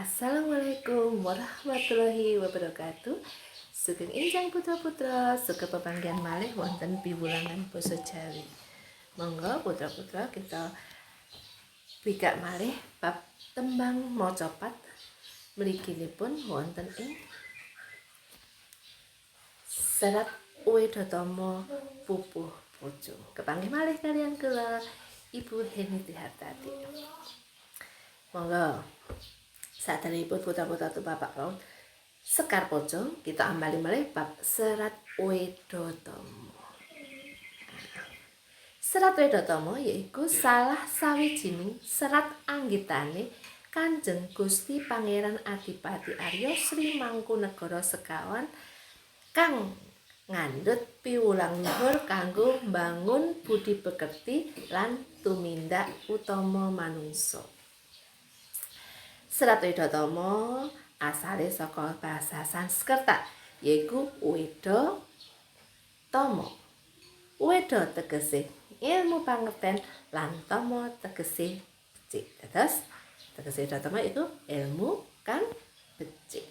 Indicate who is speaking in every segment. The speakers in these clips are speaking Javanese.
Speaker 1: Assalamualaikum warahmatullahi wabarakatuh. Sugeng enjang putra-putra, sugeng pepanggihan malih wonten piwulangan basa Jawi. Monggo putra-putra kita bikak malih bab tembang macapat mliginipun wonten ing Serat Wedhatama Pupuh Pocung. Kepanggih malih kalian kula Ibu Heni Trihartati. Monggo. Saderengipun putra-putra bapak wau Sekar Pocung, kita ambali malih bab Serat Wedhatama. Serat Wedhatama yaiku salah sawijining serat anggitane Kanjeng Gusti Pangeran Adipati Arya Sri Mangkunegara Sekawan kang ngandhut piwulang luhur kanggo mbangun budi pekerti lan tumindak utama manungsa. Serat Wedhatama asale saka basa Sanskerta yaiku Weda Tama. Weda tegese ilmu pangerten lan tama tegese becik. Dados tegese Wedhatama iku ilmu kang becik.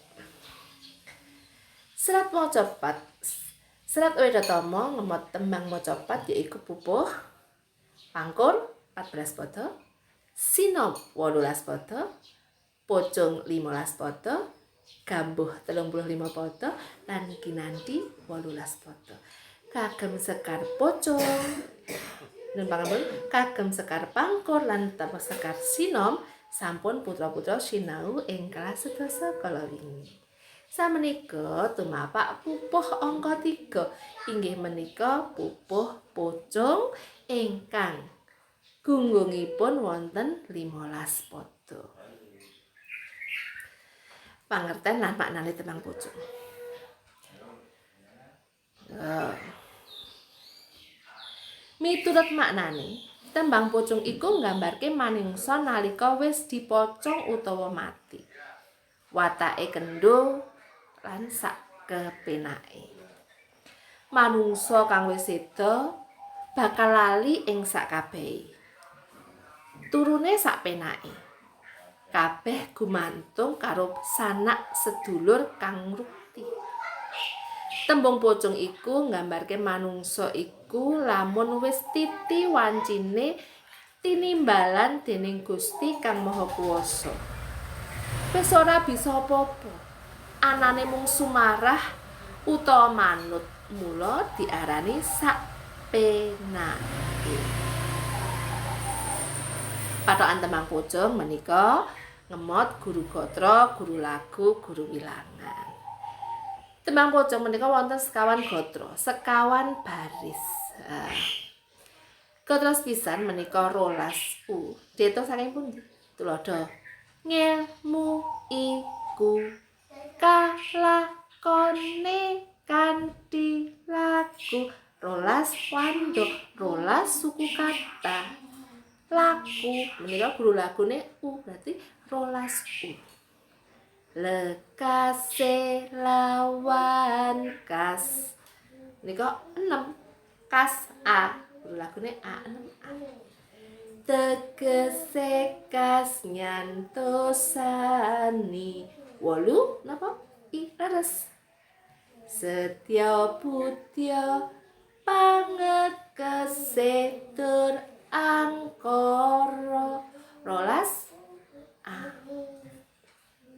Speaker 1: Serat macapat. Serat Wedhatama ngemot tembang macapat yaiku pupuh pangkur 14 pada, sinom 18 pada, pocung 15 pada, gambuh 35 pada, lan kinanthi 18 pada. Kagem sekar pocung, nun pangapunten, kagem sekar pangkur lan sekar sinom sampun putra-putra sinau ing kelas sedasa kala wingi. Samenika tumapak pupuh angka 3, inggih menika pupuh pocung ingkang gunggungipun wonten 15 pada. Pangerten lan maknane tembang pocung. Miturut maknane, tembang pocung iku nggambarke manungsa nalika wis dipocong utawa mati. Watake kendho lan sak kepenake. Manungsa kang wis seda bakal lali ing sakabehe. Turune sak penake. Kabeh gumantung karo sanak sedulur kang ngrukti. Tembung pocung iku nggambarke manungsa iku lamun wis titi wancine tinimbalan dening Gusti Kang Maha Kuwasa. Wis ora bisa apa-apa. Anane mung sumarah utawa manut, mula diarani sak penake. Pathokan tembang pocung menika ngemot guru gatra, guru lagu, guru wilangan. Tembang pocung menika wonten sekawan gatra, sekawan baris. Gatra sepisan menika 12 U. Diitung saking pundi? Tuladha ngelmu iku kalakone kanthi laku, 12 wanda, 12 suku kata. Laku menika guru lagune U, berarti 12 U. Lekase lawan kas menika 6 kas A, guru lagune A 6 A. Tegese kas nyantosani 8 napa I leres. Setya budya pangekese tur angkara 12 A.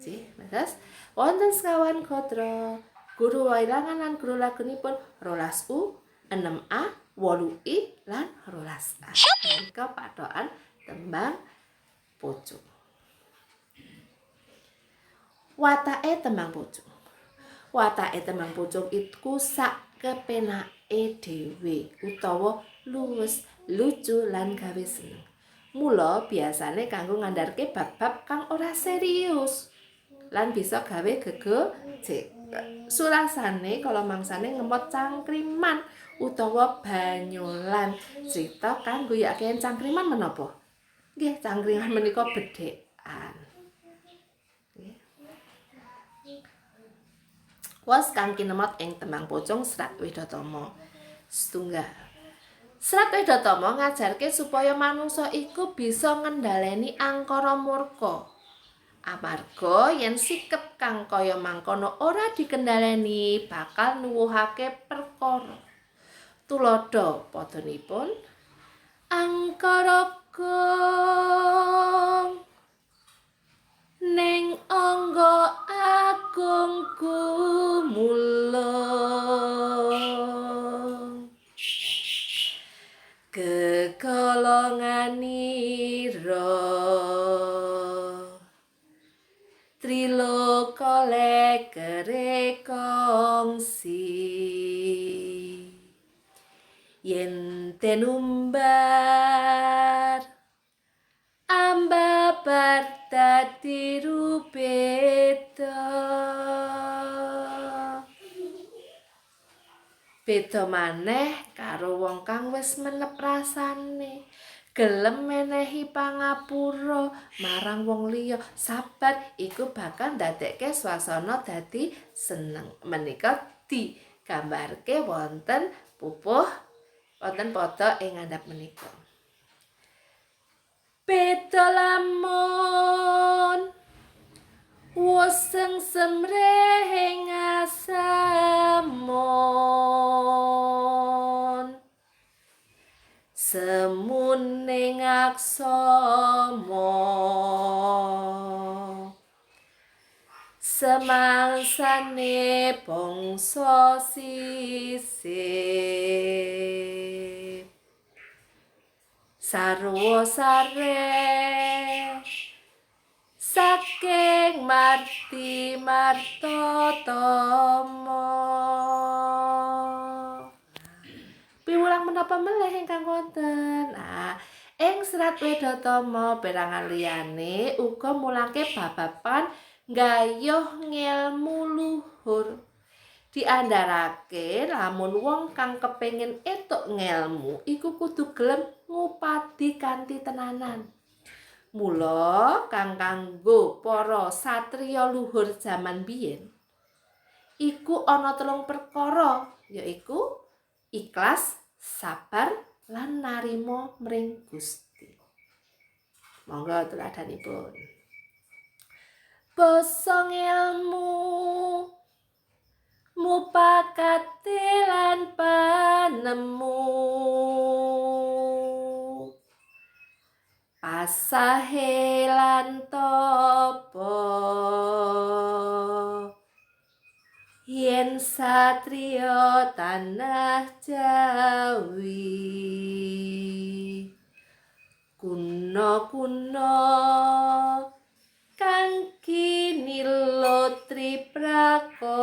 Speaker 1: Sih, terus wonten sekawan gatra. Guru wilangan lan guru lagunipun 12 U, 6 A, 8 I lan 12 A. Menika pathokan tembang pocung. Watake tembang pocung. Watake tembang pocung iku sak kepenake dhewe utawa luwes, lucu lan gawe seneng. Mula biasane kanggo ngandharke bab-bab kang ora serius lan bisa gawe gegojek. Surasane kala mangsane ngemot cangkriman utawa banyolan. Crita kang ngguyake cangkriman menapa? Nggih, cangkriman menika bedhekan. Nggih. Was kang kinemot ing tembang pocung Serat Wedhatama. Setunggal. Serat Wedhatama ngajarke supaya manungsa iku bisa ngendhaleni angkara murka. Amarga yen sikep kang kaya mangkono ora dikendhaleni bakal nuwuhake perkara. Tuladha padhanipun angkara gong ning angga agung gumulung gegolonganira triloka lekere kongsi yen tenumbar ambabar dadi rubeda. Beda maneh karo wong kang wis menep rasane, gelem menehi pangapura marang wong liya, sabar iku bakal ndadekke swasana dadi seneng. Menika digambarke wonten pupuh wonten padha ing ngandhap menika. Beda lamun wus sengsem asamon semune ngaksama semangsane bangsa sisih sarwa sare saking marti martatama. Piwulang menapa melih ingkang wonten? Nah, ing serat Wedhatama perangan liyane uga mulangke babapan nggayuh ngelmu luhur. Diandharake lamun wong kang kepengin etuk ngelmu iku kudu gelem ngupadi kanthi tenanan. Mula kang kanggo para satriya luhur jaman biyen iku ana telung perkara, yaiku ikhlas, sabar, lan narima mring Gusti. Monggo tuladhanipun. Basa ngelmu mupakate lan panemu pasahe lan tapa yen satriya tanah Jawi kuna-kuna kang kinila triprakara.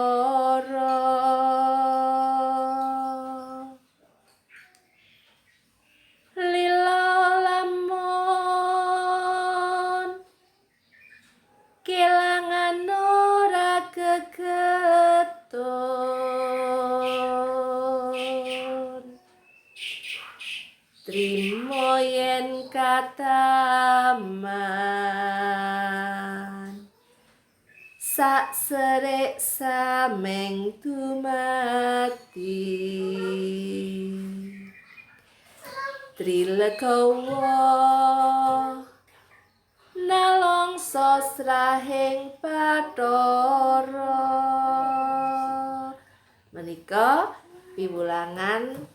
Speaker 1: Lila lamun kelangan ora kegetun trimo yen kataman sak serik sameng dumati trilegawa nalongso srahing bathara. Menika piwulangan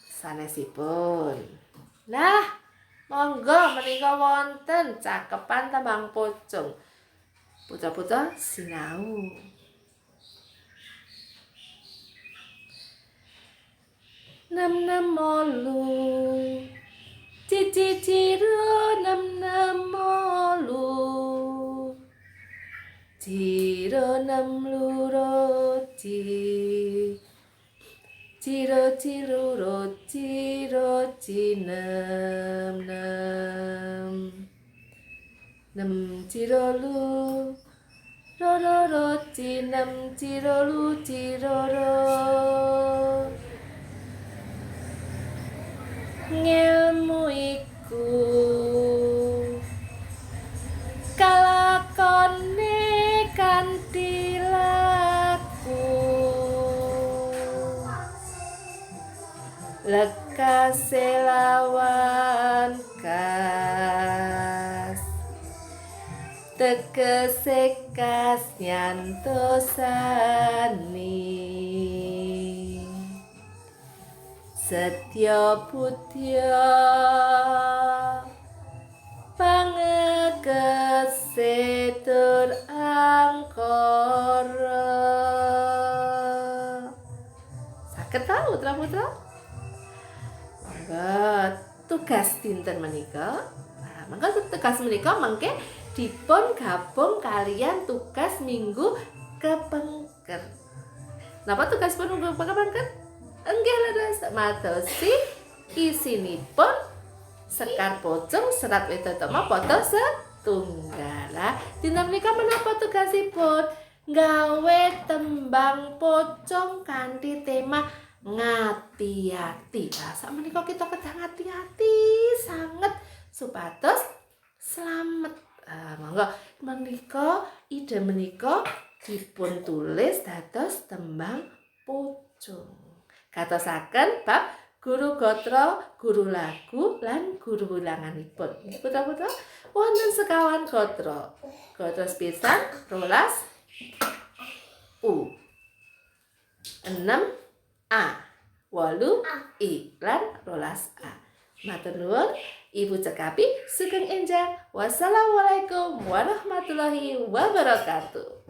Speaker 1: sanesipun. Nah, monggo menika wonten cakepan tembang pocung. Putra-putra sinau. Nem nem molu cici ciro nem nem molu ciro nem luro ci ciro ciro ro ciro ci nem nem nem ciro lu ro ro ro ci nem ciro lu ciro ro. Ngelmu iku kalakone kanthi laku lekase lawan kas Tegese kas nyantosani. Setya budya pangekese tur angkara. Saged ta, putra-putra? Monggo tugas dinten menika. Nah, mangka tugas menika mangke dipun gabung kalian tugas minggu kepengker. Napa tugas pun minggu kepengker? Enggih, leres, madosi isinipun Sekar Pocung serat Wedhatama pada setunggal. Dinten menika menapa tugasipun? Gawe tembang pocung kanthi tema ngati-ati. Lah, sakmenika kita kedah ngati-ati sanget supados slamet. Ah, monggo menika ide menika dipun tulis dados tembang pocung. Katosaken bab guru gatra, guru lagu lan guru wilanganipun. Putra-putra, wonten sekawan gatra. Gatra sepisan 12 U. 6 A. 8 I lan 12 A. Matur nuwun, Ibu cekapi, sugeng enjang. Wassalamualaikum warahmatullahi wabarakatuh.